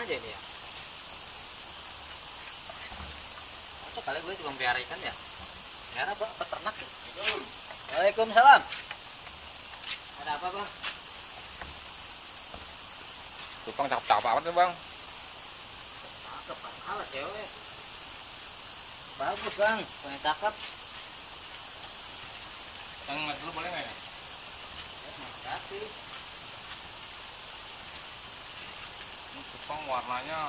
aja ini ya. Masa kali gue cuma pelihara ikan ya? Pelihara apa? Peternak sih. Waalaikumsalam. Ada apa bang? Tukang cakep-cakep amat nih bang. Cakep, kalah cewek. Bagus bang, punya cakep. Yang ngeliat dulu boleh nggak ya? Gratis. Ini tukang warnanya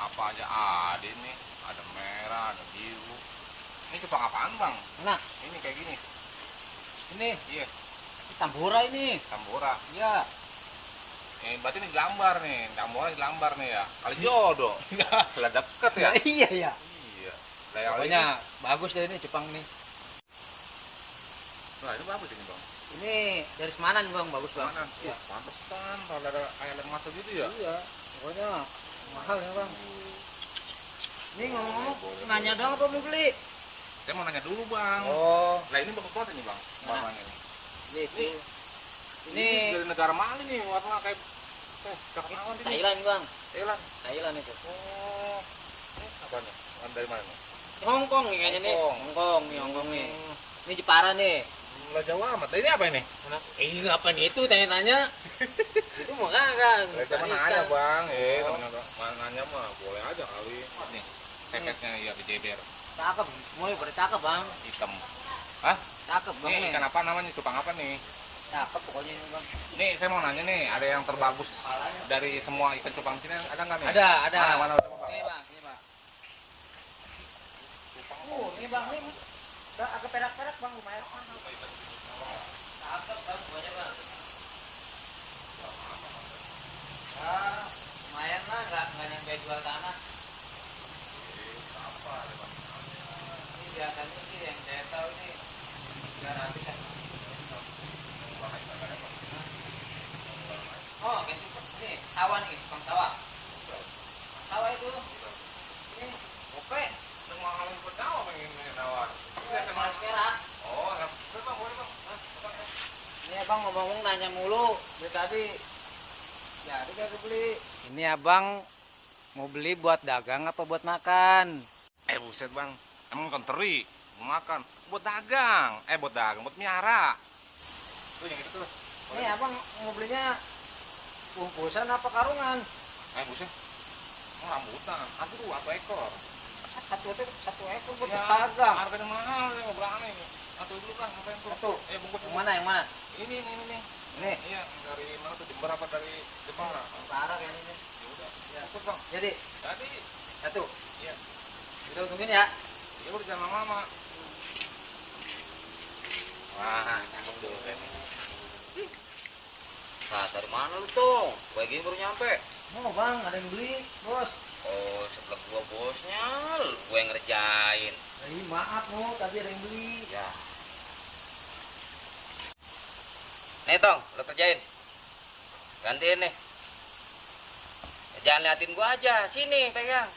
apa aja ada nih. Ada merah, ada biru. Ini cupang apaan bang? Mana? Ini kayak gini. Ini, Iya, ini tambora ini. tambora. Iya. Berarti ini dilambar nih, tambora dilambar nih ya. Kali jodoh. Lah deket ya. Iya ya. Iya. Lah yang Pokoknya bagus deh ini cupang nih. Nah, ini bagus ini bang. Ini dari Semanan bang, bagus bang. Mana? Iya. Pantesan kalau ada ayam yang masuk gitu ya. Iya. Pokoknya mahal ya bang. Ini ngomong-ngomong Boleh, nanya dong apa mau beli? Saya mau nanya dulu bang. Oh, Lah ini bagus banget ini bang. Mana? Warnanya ini. ini Ini dari negara mana nih warna kayak cakep ini amat ini. Thailand bang, Thailand. Thailand itu. Oh. Ini apanya? Dari mana nih? Hong Kong nih kayaknya nih. Hong Hong Kong nih, Hong Kong nih. Ini Jepara nih. Lah jauh amat. Lah ini apa ini? Mana? Ngapain itu tanya-tanya? Itu mau kagak? Lah saya mana aja bang. Temen nanya mah boleh aja kali. Nih, pepetnya ya bejeber. Cakep, semuanya pada cakep bang. Hitam. Hah? Cakep bang Ini nih. ikan apa namanya? Cupang apa nih? Cakep pokoknya ini bang. Nih saya mau nanya nih, ada yang terbagus dari semua ikan cupang sini ada nggak nih? Ada. Mana coba, Bang? Ini bang, ini bang, ini udah agak perak-perak bang, lumayan. Cakep bang, semuanya bang. Ah, lumayan lah, nggak nyampe jual tanah. Ini biasanya sih yang saya tahu ini 300 kan. Oh, kan cukup. Nih, sawah nih, tukang sawah. Sawah itu. Ini, oke. Semua halus pertama pengen nawar. Biasa malas perak. Oh, boleh bang, boleh bang. Ini abang ngomong nanya mulu dari tadi. Jadi kagak beli. Ini abang mau beli buat dagang apa buat makan? Buset bang, emang ikan teri mau makan, buat dagang, buat miara. Tuh yang itu tuh. Ini abang mau belinya bungkusan apa karungan? Buset, emang rambutan, satu ekor. Satu ekor buat Ya, dagang. harganya mahal, saya nggak berani. Satu dulu kan, ngapain tuh? Satu. Bungkus. Yang mana yang mana? Ini. Ini. Iya, dari mana tuh? Jember apa dari Jepara? Parah kayaknya ini. Ya udah, Ya. bungkus bang. Jadi Jadi, satu. iya. Kita untungin ya. Ya udah jangan lama-lama. Wah, cakep tuh kayaknya. Nah, dari mana lu tuh? Kayak gini baru nyampe. Mau bang, ada yang beli, bos. Oh, sebelah gua bosnya, gua yang ngerjain. Maaf mau, tapi ada yang beli. Ya. Nih Tong, lu kerjain. Gantiin nih. Jangan liatin gua aja, sini pegang.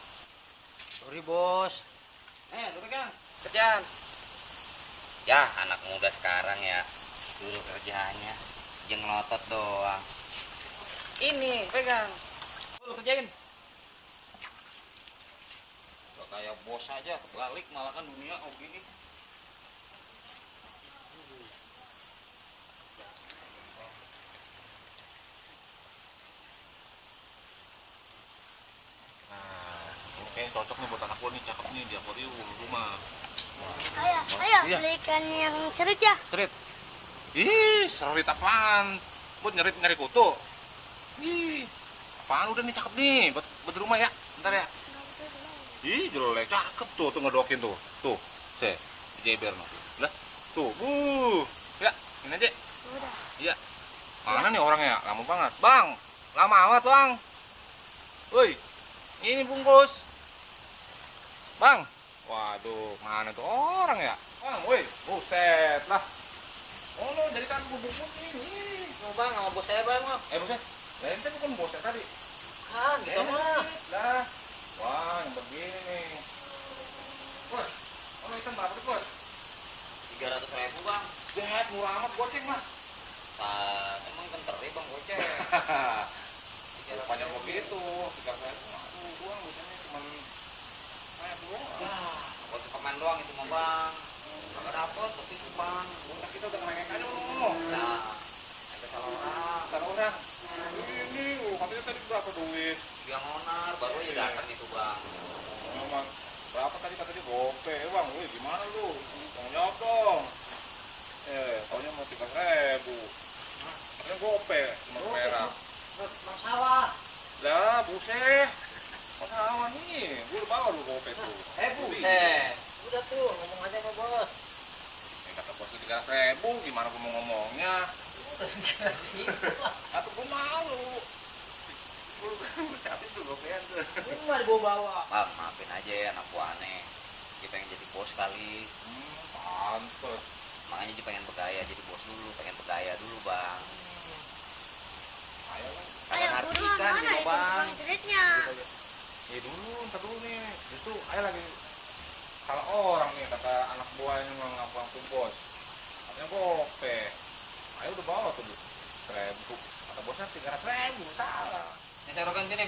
Sorry bos. Lu pegang. Kerjaan. Ya, anak muda sekarang ya, dulu kerjaannya jangan ngelotot doang. Ini pegang. Lu kerjain. Gak kayak bos aja, kebalik malah kan dunia oh gini. Nah, oke cocok nih buat anak gua nih, cakep nih di akuarium rumah. Ayo, Iya. belikan yang serit ya. Serit. Ih, serit apaan? Buat nyari kutu. Ih, apaan udah nih cakep nih buat di rumah ya. Bentar ya. Ih, jelek cakep tuh ngedokin tuh. Tuh, jeber no. Lah, tuh. Ya, ini aja. Udah. Iya. Mana nih orangnya? Lama banget. Bang, lama amat, Bang. Woi. Ini bungkus. Bang. Waduh, mana tuh orang ya? Bang, woi. Buset lah. Oh, lo jadikan bungkus ini. Mau bang, sama bos saya bang mau. Buset. Lah, ini bukan bosnya tadi. Kan, gitu mah. Lah. Wah, yang begini nih. Bos, oh, ikan berapa tuh, Bos? 300.000 bang. Jahat, murah amat goceng mah. Emang kan teri bang goceng. Rupanya begitu, 3.000. Aduh, gua biasanya cuma doang. Ya, buat pemain doang itu mah bang. Kagak dapet tapi itu bang. Udah kita udah ngerengek aja lu. Nah, ada salah orang. Salah orang. Ini, katanya tadi berapa duit? Yang onar baru aja datang itu bang. Memang berapa tadi katanya gope, bang? Wih, gimana lu? Tanggung jawab dong. Taunya mau 3.000. Katanya gope, cuma merah. Masalah. Lah, buset. Masalah nih, gue udah bawa lu gope tuh. Buset. Udah tuh, ngomong aja sama bos. Kata bos lu 3.000, gimana gue mau ngomongnya? Udah segera sih. Atau gue malu. Siapa itu gopean tuh? Ini mah dibawa-bawa. Bang, maafin aja ya anak buahnya. Dia pengen jadi bos kali. Pantes. Makanya dia pengen bergaya jadi bos dulu, pengen bergaya dulu bang. Ayo lah. Kagak ngerti kan mana dia itu bang. tukang ceritnya? Dulu, ntar dulu nih. Itu, ayo lagi salah orang nih, kata anak buahnya ngaku bos. Katanya gope. Ayo udah bawa tuh 1.000. Kata bosnya 300.000, salah. Ini serokan sini.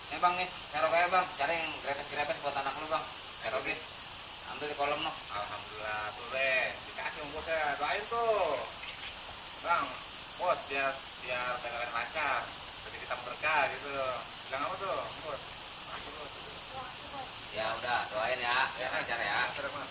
Nih bang nih, serok aja bang. Cari yang grepes-grepes buat anak lu bang. Serokin. Ambil di kolom noh. Alhamdulillah tuh deh, dikasih sama bosnya, doain tuh. Bang, bos biar dagangan lancar, jadi kita berkah gitu. Bilang apa tuh, bos? Masuk lu. Ya udah, doain ya. Biar lancar ya. Terima.